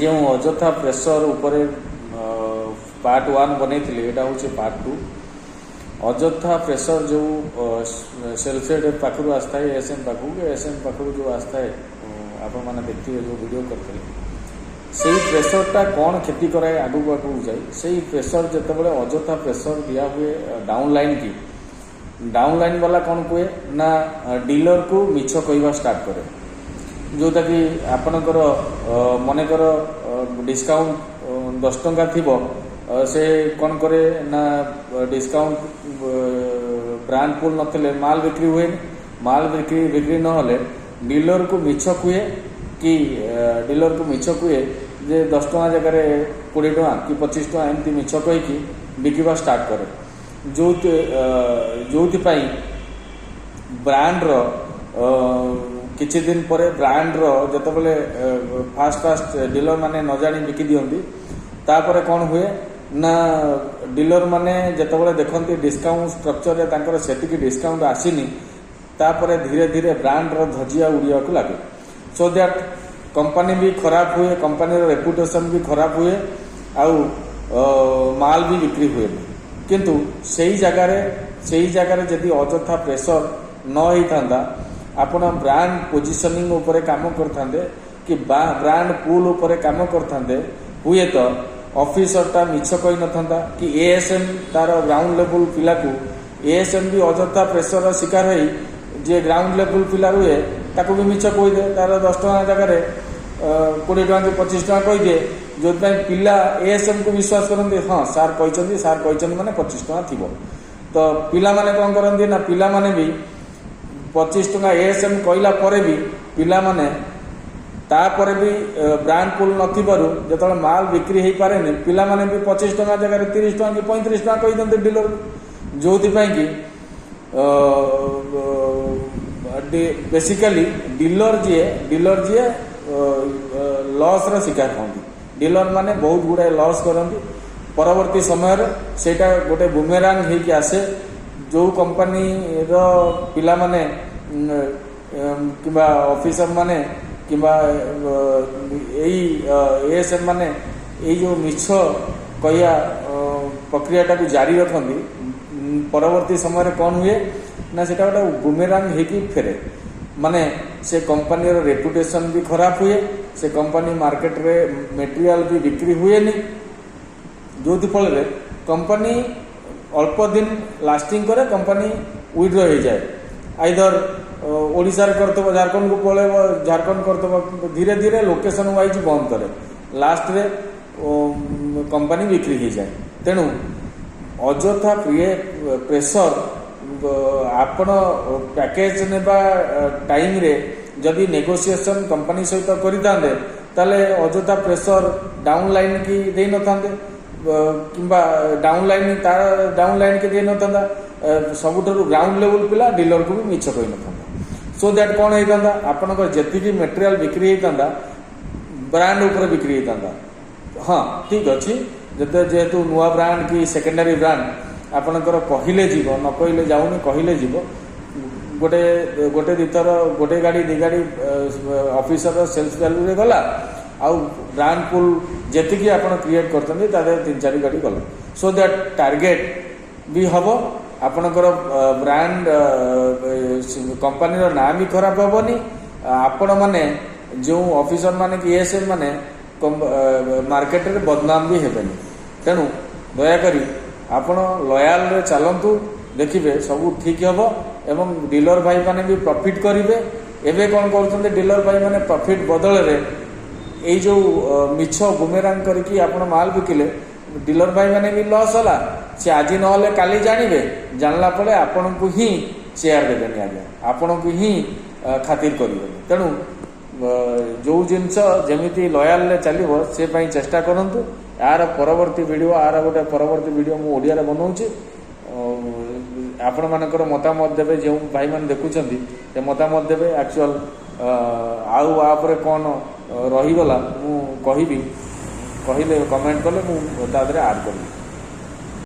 ଯେଉଁ ଅଯଥା ପ୍ରେସର ଉପରେ ପାର୍ଟ 1 ବନେଇଥିଲି, ଏଇଟା ହେଉଛି ପାର୍ଟ 2। ଅଯଥା ପ୍ରେସର ଯେଉଁ ସେଲ୍ସ ହେଡ୍ ପାଖରୁ ଆସିଥାଏ ଏଏସ୍ଏମ୍ ପାଖକୁ, ଏଏସ୍ଏମ୍ ପାଖରୁ ଯେଉଁ ଆସିଥାଏ, ଆପଣମାନେ ଦେଖିଥିବେ ଯେଉଁ ଭିଡ଼ିଓ କରିଥିଲେ, ସେଇ ପ୍ରେସରଟା କ'ଣ କ୍ଷତି କରାଏ ଆଗକୁ ଆଗକୁ ଯାଇ। ସେଇ ପ୍ରେସର ଯେତେବେଳେ ଅଯଥା ପ୍ରେସର ଦିଆ ହୁଏ ଡାଉନ୍ ଲାଇନ୍ କି, ଡାଉନ୍ ଲାଇନ୍ ବାଲା କ'ଣ କୁହେ ନା ଡିଲରକୁ ମିଛ କହିବା ଷ୍ଟାର୍ଟ କରେ। ଯେଉଁଟାକି ଆପଣଙ୍କର ମନେକର ଡିସକାଉଣ୍ଟ 10 ଟଙ୍କା ଥିବ, ସେ କ'ଣ କରେ ନା ଡିସକାଉଣ୍ଟ ବ୍ରାଣ୍ଡ ପୁଲ୍ ନଥିଲେ ମାଲ ବିକ୍ରି ହୁଏନି। ମାଲ ବିକ୍ରି ନହେଲେ ଡିଲରକୁ ମିଛ କୁହେ କି, ଡିଲରକୁ ମିଛ କୁହେ ଯେ 10 ଟଙ୍କା ଜାଗାରେ 20 ଟଙ୍କା କି 25 ଟଙ୍କା, ଏମିତି ମିଛ କହିକି ବିକିବା ଷ୍ଟାର୍ଟ କରେ। ଯେଉଁଥିପାଇଁ ବ୍ରାଣ୍ଡର କିଛି ଦିନ ପରେ ବ୍ରାଣ୍ଡର ଯେତେବେଳେ ଫାଷ୍ଟ ଫାଷ୍ଟ ଡିଲର ମାନେ ନ ଜାଣି ବିକି ଦିଅନ୍ତି, ତାପରେ କ'ଣ ହୁଏ ନା ଡିଲର ମାନେ ଯେତେବେଳେ ଦେଖନ୍ତି ଡିସକାଉଣ୍ଟ ଷ୍ଟ୍ରକ୍ଚରରେ ତାଙ୍କର ସେତିକି ଡିସକାଉଣ୍ଟ ଆସିନି, ତାପରେ ଧୀରେ ଧୀରେ ବ୍ରାଣ୍ଡର ଧଜିଆ ଉଡ଼ିବାକୁ ଲାଗେ। ସୋ that company ବି ଖରାପ ହୁଏ, କମ୍ପାନୀର ରେପୁଟେସନ୍ ବି ଖରାପ ହୁଏ ଆଉ ମାଲ ବି ବିକ୍ରି ହୁଏନି। କିନ୍ତୁ ସେଇ ଜାଗାରେ ଯଦି ଅଯଥା ପ୍ରେସର ନ ହେଇଥାନ୍ତା, ଆପଣ ବ୍ରାଣ୍ଡ ପୋଜିସନିଂ ଉପରେ କାମ କରିଥାନ୍ତେ କି ବ୍ରାଣ୍ଡ ପୁଲ୍ ଉପରେ କାମ କରିଥାନ୍ତେ, ହୁଏତ ଅଫିସରଟା ମିଛ କହିନଥାନ୍ତା କି ଏଏସ୍ଏମ୍ ତାର ଗ୍ରାଉଣ୍ଡ ଲେବୁଲ ପିଲାକୁ, ଏଏସ୍ଏମ୍ ବି ଅଯଥା ପ୍ରେସରର ଶିକାର ହେଇ ଯିଏ ଗ୍ରାଉଣ୍ଡ ଲେବୁଲ ପିଲା ରୁହେ ତାକୁ ବି ମିଛ କହିଦିଏ। ତାର 10 ଟଙ୍କା ଜାଗାରେ 20 ଟଙ୍କା କି 25 ଟଙ୍କା କହିଦିଏ, ଯେଉଁଥିପାଇଁ ପିଲା ଏଏସ୍ଏମ୍କୁ ବିଶ୍ୱାସ କରନ୍ତି, ହଁ ସାର୍ କହିଛନ୍ତି, ସାର୍ କହିଛନ୍ତି ମାନେ 25 ଟଙ୍କା ଥିବ। ତ ପିଲାମାନେ କ'ଣ କରନ୍ତି ନା ପିଲାମାନେ ବି 25 ଟଙ୍କା ଏଏସ୍ଏମ୍ କହିଲା ପରେ ବି ପିଲାମାନେ ତାପରେ ବି ବ୍ରାଣ୍ଡ ପୁଲ୍ ନଥିବାରୁ ଯେତେବେଳେ ମାଲ ବିକ୍ରି ହେଇପାରେନି, ପିଲାମାନେ ବି 25 ଟଙ୍କା ଜାଗାରେ 30 ଟଙ୍କା କି 35 ଟଙ୍କା କହିଦିଅନ୍ତି ଡିଲର। ଯେଉଁଥିପାଇଁ କି ବେସିକାଲି ଡିଲର ଯିଏ ଲସ୍ର ଶିକାର ହୁଅନ୍ତି। ଡିଲର ମାନେ ବହୁତ ଗୁଡ଼ାଏ ଲସ୍ କରନ୍ତି। ପରବର୍ତ୍ତୀ ସମୟରେ ସେଇଟା ଗୋଟେ ବୁମେରାଙ୍ଗ ହେଇକି ଆସେ। ଯେଉଁ କମ୍ପାନୀର ପିଲାମାନେ କିମ୍ବା ଅଫିସର ମାନେ କିମ୍ବା ଏଇ ଏଏସ୍ଏମ୍ ମାନେ ଏଇ ଯେଉଁ ମିଛ କହିବା ପ୍ରକ୍ରିୟାଟାକୁ ଜାରି ରଖନ୍ତି, ପରବର୍ତ୍ତୀ ସମୟରେ କ'ଣ ହୁଏ ନା ସେଇଟା ଗୋଟେ ବୁମେରାଙ୍ଗ ହେଇକି ଫେରେ। ମାନେ ସେ କମ୍ପାନୀର ରେପୁଟେସନ୍ ବି ଖରାପ ହୁଏ, ସେ କମ୍ପାନୀ ମାର୍କେଟରେ ମେଟେରିଆଲ ବି ବିକ୍ରି ହୁଏନି, ଯେଉଁଥି ଫଳରେ କମ୍ପାନୀ ଅଳ୍ପ ଦିନ ଲାଷ୍ଟିଂ କରେ, କମ୍ପାନୀ ୱିଡ୍ର ହେଇଯାଏ। ଆଇଦର ଓଡ଼ିଶାରେ କରିଥିବ, ଝାଡ଼ଖଣ୍ଡକୁ ପଳେଇବ, ଝାଡ଼ଖଣ୍ଡ କରିଥିବ, ଧୀରେ ଧୀରେ ଲୋକେସନ ୱାଇଜ୍ ବନ୍ଦ କରେ, ଲାଷ୍ଟରେ କମ୍ପାନୀ ବିକ୍ରି ହେଇଯାଏ। ତେଣୁ ଅଯଥା ପ୍ରେସର ଆପଣ ପ୍ୟାକେଜ ନେବା ଟାଇମରେ ଯଦି ନେଗୋସିଏସନ କମ୍ପାନୀ ସହିତ କରିଥାନ୍ତେ, ତାହେଲେ ଅଯଥା ପ୍ରେସର ଡାଉନ୍ ଲାଇନ୍ କି ଦେଇନଥାନ୍ତେ କିମ୍ବା ଡାଉନ୍ ଲାଇନ୍ ତାର ଡାଉନ୍ ଲାଇନ୍ କି ଦେଇନଥାନ୍ତା, ସବୁଠାରୁ ଗ୍ରାଉଣ୍ଡ ଲେବୁଲ ପିଲା ଡିଲରକୁ ବି ମିଛ କହିନଥାନ୍ତା। ସୋ that କ'ଣ ହେଇଥାନ୍ତା? ଆପଣଙ୍କର ଯେତିକି ମେଟେରିଆଲ ବିକ୍ରି ହେଇଥାନ୍ତା, ବ୍ରାଣ୍ଡ ଉପରେ ବିକ୍ରି ହେଇଥାନ୍ତା। ହଁ, ଠିକ ଅଛି, ଯେତେ ଯେହେତୁ ନୂଆ ବ୍ରାଣ୍ଡ କି ସେକେଣ୍ଡାରୀ ବ୍ରାଣ୍ଡ, ଆପଣଙ୍କର କହିଲେ ଯିବ, ନ କହିଲେ ଯାଉନି, କହିଲେ ଯିବ। ଗୋଟେ ଗୋଟେ ଦୁଇଥର, ଗୋଟେ ଗାଡ଼ି ଦୁଇ ଗାଡ଼ି ଅଫିସର ସେଲ୍ସ ଭ୍ୟାଲୁରେ ଗଲା ଆଉ ବ୍ରାଣ୍ଡ ପୁଲ୍ ଯେତିକି ଆପଣ କ୍ରିଏଟ୍ କରିଛନ୍ତି ତା ଦେହରେ ତିନି ଚାରି ଗାଡ଼ି ଗଲା। ସୋ that target ବି ହେବ, ଆପଣଙ୍କର ବ୍ରାଣ୍ଡ କମ୍ପାନୀର ନାଁ ବି ଖରାପ ହେବନି, ଆପଣମାନେ ଯେଉଁ ଅଫିସର ମାନେ କି ଏଏସ୍ଏମ୍ ମାନେ ମାର୍କେଟରେ ବଦନାମ ବି ହେବେନି। ତେଣୁ ଦୟାକରି ଆପଣ ଲୟାଲରେ ଚାଲନ୍ତୁ, ଦେଖିବେ ସବୁ ଠିକ୍ ହେବ ଏବଂ ଡିଲର ଭାଇମାନେ ବି ପ୍ରଫିଟ୍ କରିବେ। ଏବେ କ'ଣ କରୁଛନ୍ତି ଡିଲର ଭାଇମାନେ? ପ୍ରଫିଟ୍ ବଦଳରେ ଏଇ ଯେଉଁ ମିଛ ବୁମେରାଙ୍ଗ କରିକି ଆପଣ ମାଲ ବିକିଲେ, ଡିଲର ଭାଇମାନେ ବି ଲସ୍ ହେଲା। ସେ ଆଜି ନହେଲେ କାଲି ଜାଣିବେ। ଜାଣିଲା ପରେ ଆପଣଙ୍କୁ ହିଁ ଚେୟାର ଦେବେନି ଆଜ୍ଞା, ଆପଣଙ୍କୁ ହିଁ ଖାତିର କରିବେନି। ତେଣୁ ଯେଉଁ ଜିନିଷ ଯେମିତି ଲୟାଲରେ ଚାଲିବ ସେ ପାଇଁ ଚେଷ୍ଟା କରନ୍ତୁ। ଏହାର ପରବର୍ତ୍ତୀ ଭିଡ଼ିଓ, ଆର ଗୋଟେ ପରବର୍ତ୍ତୀ ଭିଡ଼ିଓ ମୁଁ ଓଡ଼ିଆରେ ବନାଉଛି। ଆପଣମାନଙ୍କର ମତାମତ ଦେବେ, ଯେଉଁ ଭାଇମାନେ ଦେଖୁଛନ୍ତି ସେ ମତାମତ ଦେବେ। ଆକ୍ଚୁଆଲ ଆଉ ଆ ଉପରେ କ'ଣ ରହିଗଲା ମୁଁ କହିବି, କହିଲେ କମେଣ୍ଟ କଲେ ମୁଁ ତା ଦେହରେ ଆଡ଼୍ କରିବି।